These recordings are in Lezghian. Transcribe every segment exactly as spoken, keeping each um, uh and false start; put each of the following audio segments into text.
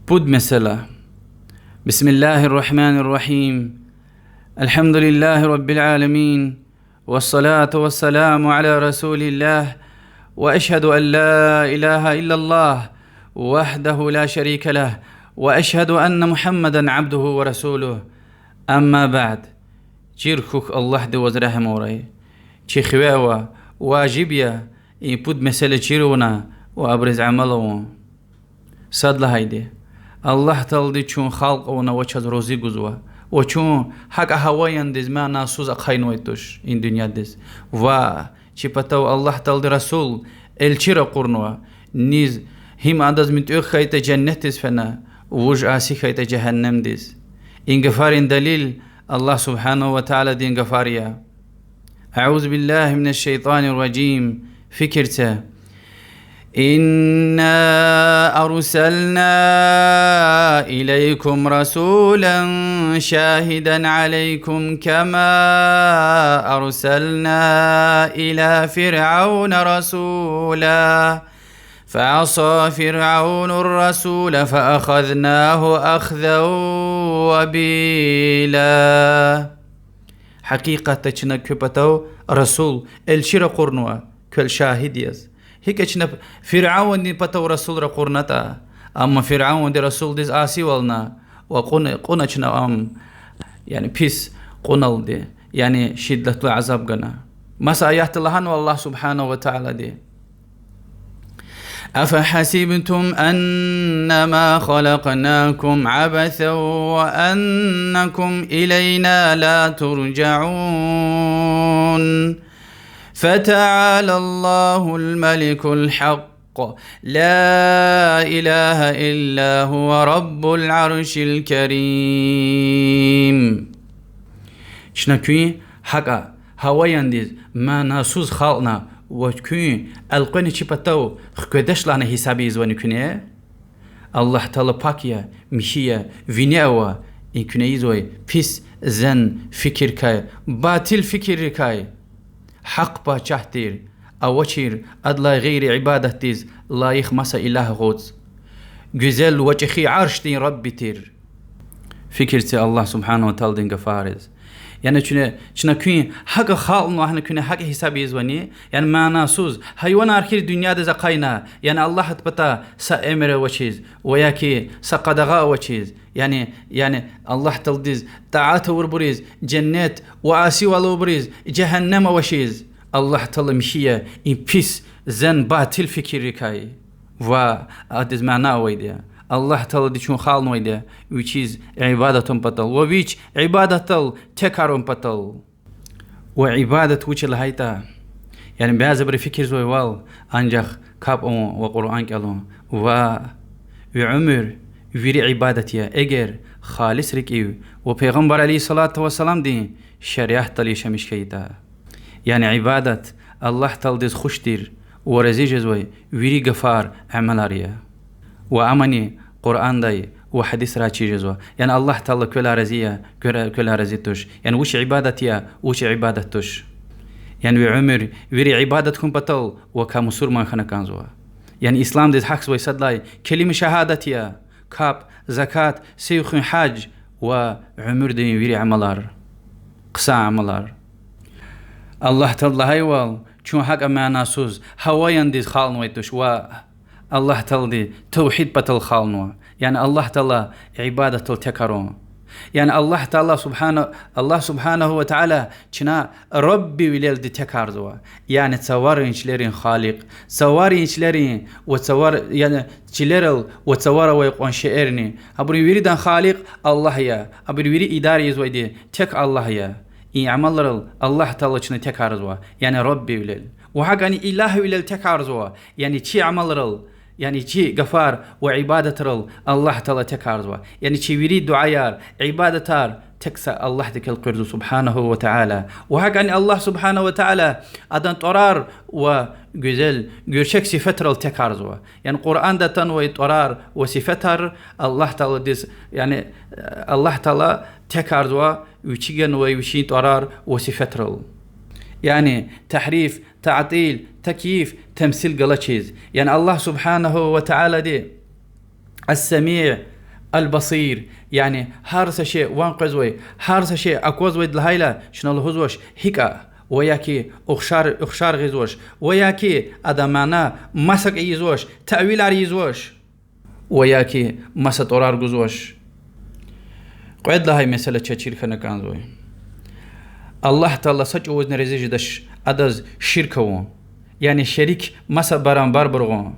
Пуд месела. بسم الله الرحمن الرحيم. الحمد لله رب العالمين. والصلاة والسلام على رسول الله. وأشهد أن لا إله إلا الله وحده لا شريك له. وأشهد أن محمدا عبده ورسوله. أما بعد. Чир хьухь, Аллагьди ваз регьим авурай. Чи хиве ава, важиб я и пуд месела чир авуна ва абуруз амал авун. Сад лагьайди, Аллагь Таалади чун халкь авуна ва чаз рузи гузва. Ва чун гьакӀа гьаваяндиз, манасуз ахъайнавай туш и дуьньядиз. Ва чи патав Аллагь Таалади расул, элчи ракъурнава. Низ, гьим адаз муьтӀуьгъ хьайитӀа, женнетдиз фена, вуж аси хьайитӀа, жегьеннемдиз. И гафарин далил Аллагь سبحانه وتعالىдин гафар я. أعوذ بالله من الشيطان الرجيم. Фикир це. إنا أرسلنا إليكم رسولا شاهدا عليكم كما أرسلنا إلى فرعون رسولا فعصى فرعون الرسول فأخذناه أخذا وبيلا. Гьакъикъатда чна куь патав расул, элчи ракъурнава, квел шагьид яз. ГьикӀ чна Фиръавандин патав расул ракъурнатӀа, амма Фиръаванди расулдиз асивална ва кьуна, кьуна чна ам, яни пис кьуналди, яни шиддатлу азаб гана. Маса аятда лагьанва Аллагь سبحانه وتعالىди: أفحسبتم أنما خلقناكم عبثا وأنكم إلينا لا ترجعون. فتعالى الله الملك الحق لا إله إلا هو رب العرش الكريم. Чна куьн гьакӀа гьаваяндиз, манасуз халкьна ва куьн элкъвена чи патав хкведач лагьана гьисаб ийизвани куьне? Аллагь Таала пак я, михьи я, вине ава и куьне ийизвай пис зен фикиррикай, батил фикиррикай. Гьахъ пачагь тир, авачир адлай гъейри ибадатдиз лайих маса илагь агъуз. Гуьзел ва чӀехи Аршдин Рабби тир. Фикир це Аллагь سبحانه وتعالىдин гафариз. Яни чуьне, чна куьн гьакӀа халкьнава лагьана куьне гьакӀа гьисаб ийизвани? Яни манасуз, гьайванар хьиз дуьньядиз ахъайна, яни Аллагьдин патай са эмир авачиз, ва яки са къадагъа авачиз, яни, яни Аллагь Тааладиз тӀаат авурбуриз женнет ва асивал авурбуриз жегьеннем авачиз. Аллагь Таала михьи я и пис зен батил фикиррикай. Ва адаз мана авайди я: Аллагь Таалади чун халкьнавайди я Вичиз ибадат авун патал ва Вич ибадатдал текарун патал. Ва ибадат вуч я лагьайтӀа, яни бязибуру фикирзавайвал, анжах капӀ авун ва Къуръан кӀелун ва ви уьмуьр вири ибадат я, эгер халис рикӀив ва Пайгъамбар عليه الصلاة والسلامдин шариатдал яшамиш хьайитӀа. Яни ибадат Аллагь Тааладиз хуш тир ва рази жезвай вири гафар, амалар я. Ва амани Къуръандай ва гьадисрай чир жезва. Яни Аллагь Таала квелай рази я, кве-, квелай рази туш. Яни вуч ибадат я, вуч ибадат туш. Яни ви уьмуьр вири ибадат хьун патал вакай мусурман хьана кӀанзава. Яни исламдиз гьахьзавай сад лагьай келима шагьадат я: капӀ, закат, сив хуьн, гьаж ва уьмуьрдин вири амалар, хъсан амалар. Аллагь Таала лагьайвал, чун гьакӀа манасуз, гьаваяндиз халкьнавай туш ва Аллагь Таалади тавгьид патал халкьнава, яни Аллагь Таалади ибадатдал текарун. Яни Аллагь Таала سبحانه, Аллагь سبحانه وتعالى чна Раббивилелди текарзава, яни цаварин чилерин Халикь, цаварин чилерин ва цавар, яни чилерал ва цавар авай кьван шейэрин, абурун виридан Халикь Аллагь я, абур вири идара ийизвайди тек Аллагь я. И амалрал Аллагь Таала чна текарзава, яни Раббивилел. Ва гьакӀни илагьвилел текарзава, яни чи амалрал, яни чи гафар ва ибадатрал Аллагь Таала текарзава. Яни чи вири дуьаяр, ибадатар тек са Аллагьдихъ элкъуьрзава سبحانه وتعالى. Ва гьакӀни Аллагь سبحانه وتعالى адан тӀварар ва гуьзел, гуьрчег сифетрал текарзава. Яни Къуръанда атанвай тӀварар ва сифетар Аллагь Тааладиз, яни Аллагь Таала текарзава, вичи ганвай вичин тӀварар ва сифетрал. Яни тагьриф, таътил, такйиф, темсил галачиз. Яни Аллагь سبحانه وتعالىди السميع, البصير, яни гьар са шей ван къвезвай, гьар са шей аквазвайди лагьайла, чна лугьузвач гьикӀ я, ва яки ухшар, ухшар гъизвач, ва яки адан мана масакӀа ийизвач, таъвилар ийизвач, ва яки маса тӀварар гузвач. Кьвед лагьай месэла чаз чир хьана кӀанзавай. Аллагь Таала са чӀавузни рази жедач адаз ширк авун, яни шерик, маса барабарбур гъун.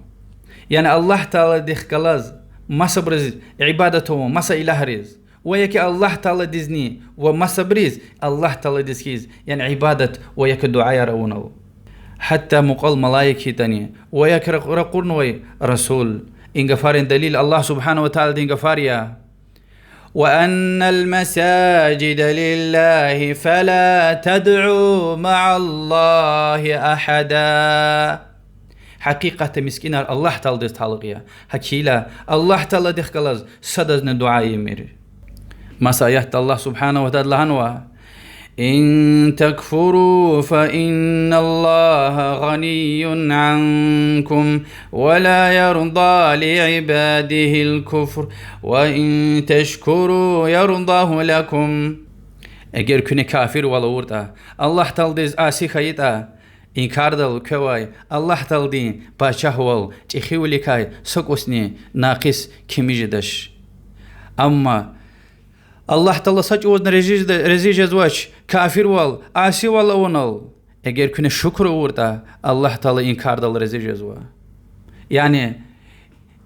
Яни Аллагь Тааладихъ галаз масабуруз ибадат авун, маса илагьриз, ва яки Аллагь Тааладизни ва масабуруз, Аллагь Тааладиз хьиз, яни ибадат ва яки дуьаяр авунал. Гьатта мукьвал малаик хьайитӀани, ва яки ракъ-, ракъурнавай расул. И гафарин далил Аллагь سبحانه وتعالىдин гафар я: وأن المساجد لله فلا تدعوا مع الله أحدا. Гьакъикъатда мискӀинар Аллагь Тааладиз талукь я. ГьакӀ хьайила, Аллагь Тааладихъ галаз садазни дуьа ийимир. Маса аятда Аллагь سبحانه وتعالى лагьанва: إن تكفروا فإن الله غني عنكم ولا يرضى لعباده الكفر وإن تشكروا يرضه لكم. Эгер куьне кафирвал авуртӀа, Аллагь Тааладиз аси хьайитӀа, инкардал квевай Аллагь Тааладин пачагьвал, чӀехивиликай са кӀусни накъис, кими жедач. Амма Аллагь Таала са чӀавузни рази жеда-, рази жезвач кафирвал, асивал авунал. Эгер куьне шукур авуртӀа, Аллагь Таала инкардал рази жезва. Яни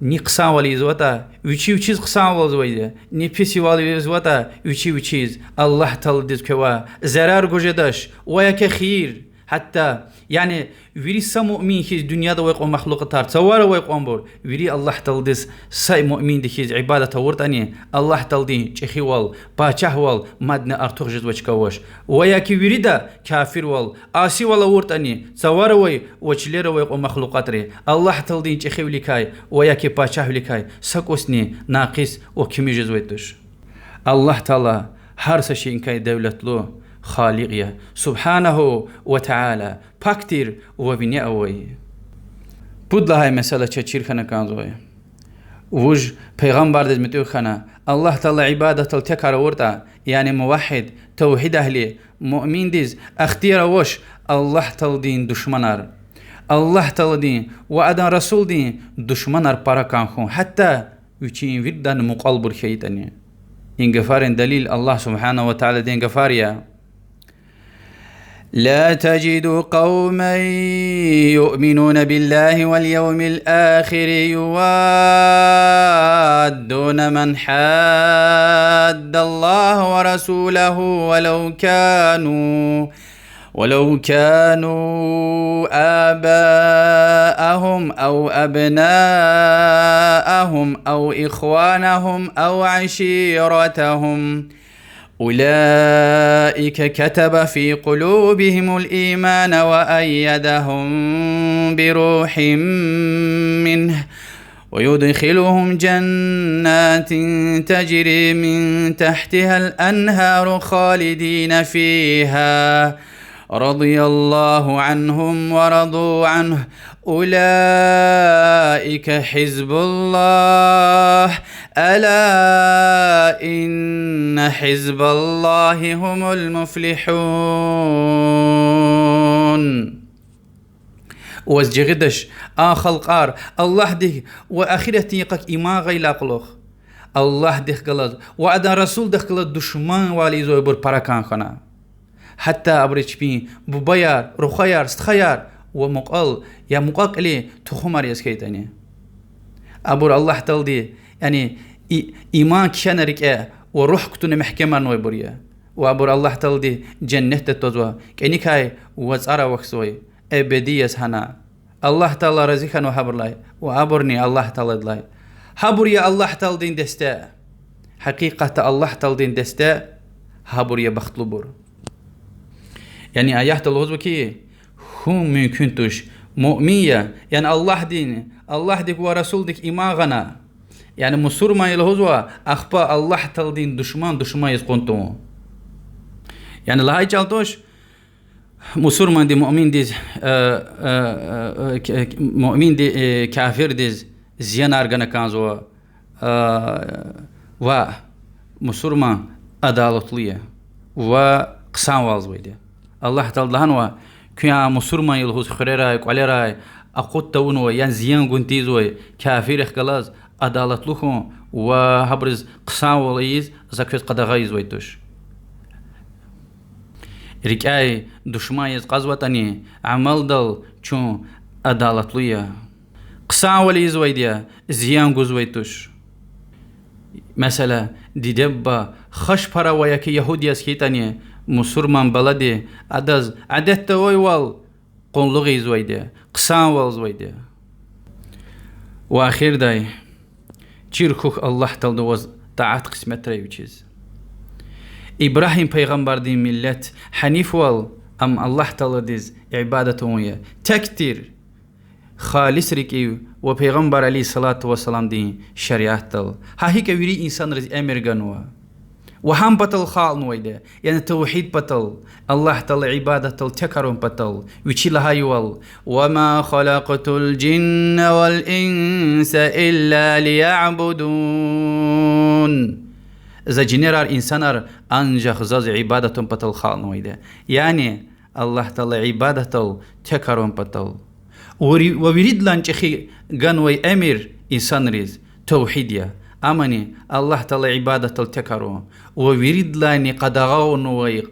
ни хъсанвал ийизватӀа, вичи вичиз хъсанвал ийизвайди я, ни писвал ийизватӀа, вичи вичиз. Аллагь Тааладиз квевай зарар гуз жедач, ва яки хийир. Гьатта, яни, вири са муъмин хьиз дуьньяда авай кьван махлукьатар, цавара авай кьванбур, вири Аллагь Тааладиз са муъминди хьиз ибадат авуртӀани, Аллагь Тааладин чӀехивал, пачагьвал мадни артух жезвач, кавач. Ва яки вирида кафирвал, асивал авуртӀани, цавара авай ва чилера авай кьван махлукьатри, Аллагь Тааладин чӀехивиликай ва яки пачагьвиликай са кӀусни накъис ва кими жезвайди туш. Аллагь Таала гьар са шейиникай девлетлу Халикь я, سبحانه وتعالى, пак тир ва вине авай. Пуд лагьай месэла чаз чир хьана кӀанзавай. Вуж пайгъамбардиз муьтӀуьгъ хьана, Аллагь Таала ибадатдал текар авуртӀа, яни мувагьид, тавгьид агьли, муъминдиз ихтияр авач Аллагь Тааладин душманар, Аллагь Тааладин ва адан расулдин душманар пара кӀан хьун, гьатта вичин виридалай мукьвалбур хьайитӀани. И гафарин далил Аллагь سبحانه وتعالىдин гафар я: لا تجد قوما يؤمنون بالله واليوم الآخر يوادون من حاد الله ورسوله ولو كانوا ولو كانوا آباءهم أو أبناءهم أو إخوانهم أو عشيرتهم أولئك كتب في قلوبهم الإيمان وأيدهم بروح منه ويدخلهم جنات تجري من تحتها الأنهار خالدين فيها رضي الله عنهم ورضوا عنه أولئك حزب الله ألا إن حزب الله هم المفلحون. Ваз жагъидач а халкьар, Аллагьдихъ ва ахиратдин йикъак иман гъайидалай кьулухъ, Аллагьдихъ галаз ва адан расулдихъ галаз душманвал ийизвайбур пара кӀан хьана. Гьатта абуру чпин бубаяр, рухваяр, стхаяр ва мукьвал, я мукьва-кьилин тухумар яз хьайитӀани. Абур Аллагь Таалади, яни, и-, иман кхьена рикӀе ва руьгь кутуна мягькемарнавайбур я. Ва абур Аллагь Таалади женнетда твазва, кӀаникай вацӀар авахьзавай, эбеди яз гьана. Аллагь Таала рази хьанва гьабурулай ва абурни Аллагь Тааладилай. Гьабур я Аллагь Тааладин десте. Гьакъикъатда Аллагь Тааладин десте гьабур я бахтлубур. Яни аятда лугьузва хьи, хьун мумкин туш, муъмин я, яни Аллагьдин, Аллагьдихъ ва расулдихъ иман гъана, яни мусурман я лугьузва, ахпа Аллагь Тааладин душман душман яз кьун тавун. Яни лагьай чӀал туш, мусурманди муъминдиз, э, э, э, к-, к-, муъминди, э, кафирдиз зиянар гана кӀанзава, э, Ва мусурман адалатлу я ва хъсанвалзавайди я. Аллагь Таалади лагьанва: куьн а мусурман я лугьуз хуьрерай, кӀвалерай акъуд тавунвай, яни зиян гун тийизвай кафиррихъ галаз адалатлу хьун ва гьабуруз хъсанвал ийиз За квез къадагъа ийизвай туш. РикӀяй душман яз кьазватӀани, амалдал чун адалатлу я. Хъсанвал ийизвайди я, зиян гузвай туш. Месела, диде-буба хашпара ва яки ягьуд яз хьайитӀани, мусурман балади адаз адетда авайвал къуллугъ ийизвайди я, хъсанвалзавайди я. Ва ахирдай, чир хьухь Аллагь Таалади ваз тӀаат къисметрай вичиз. Ибрагьим пайгъамбардин миллет гьанифвал, ам Аллагь Тааладиз ибадат авун я, тек тир, халис рикӀив ва Пайгъамбар عليه الصلاة والسلامдин шариатдал. Гьа икӀ вири инсанриз эмир ганва. Ва гьам патал халкьнавайди я, яни тавгьид патал, Аллагь Таалади ибадатдал текарун патал, вичи лагьайвал: وما خلقت الجن والإنس إلا ليعبدون. За жинерар, инсанар анжах Заз ибадат авун патал халкьнавайди я. Яни Аллагь Таалади ибадатдал текарун патал. Ва вири-, ва виридалай чӀехи ганвай эмир инсанриз тавгьид я. Амани Аллагь Таалади ибадатдал текарун. Ва виридалайни къадагъа авунвай,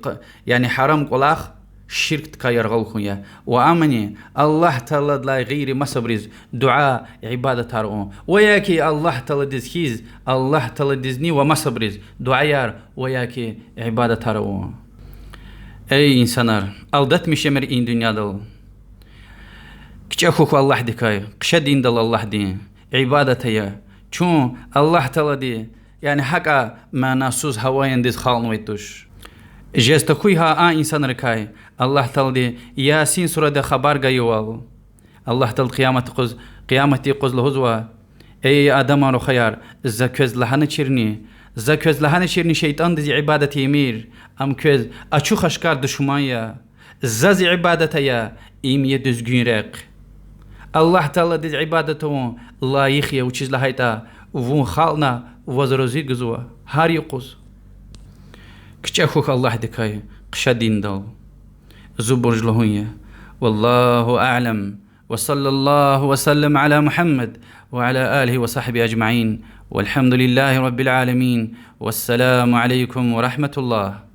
яни гьарам кӀвалах ширкдикай яргъал хьун я. Ва амани Аллагь Тааладилай гъейри масабуруз дуьа, ибадатар авун. Ва яки Аллагь Тааладиз хьиз, Аллагь Тааладизни ва масабуруз дуьаяр ва яки ибадатар авун. Эй инсанар, алдатмиш жемир и дуьньядал. КичӀе хьухь Аллагьдикай, хъша диндал Аллагьдин, ибадат ая. Чун Аллагь Таалади, яни гьакӀа манасуз гьаваяндиз халкьнавай туш. Жез тахьуй гьа а инсанрикай, Аллагь Таалади Ясин сурада хабар гайивал. Аллагь Таалади къиямат юкъуз, къиямат юкъуз лугьузва: Эй Адаман рухваяр, За квез лагьаначирни, За квез лагьаначирни шейтӀандиз ибадат ийимир, ам квез ачух-ашкар душман я. Заз ибадат ая, им я дуьзгуьн рехъ. Аллагь Тааладиз ибадат авун лайих я, вучиз лагьайтӀа вун халкьна, Ваз рази гузва гьар юкъуз. КичӀе хьухь Аллагьдикай, хъша диндал. Зу бурж лугьун я. والله أعلم، وصلى الله وسلم على محمد وعلى آله وصحبه أجمعين، والحمد لله رب العالمين، والسلام عليكم ورحمة الله.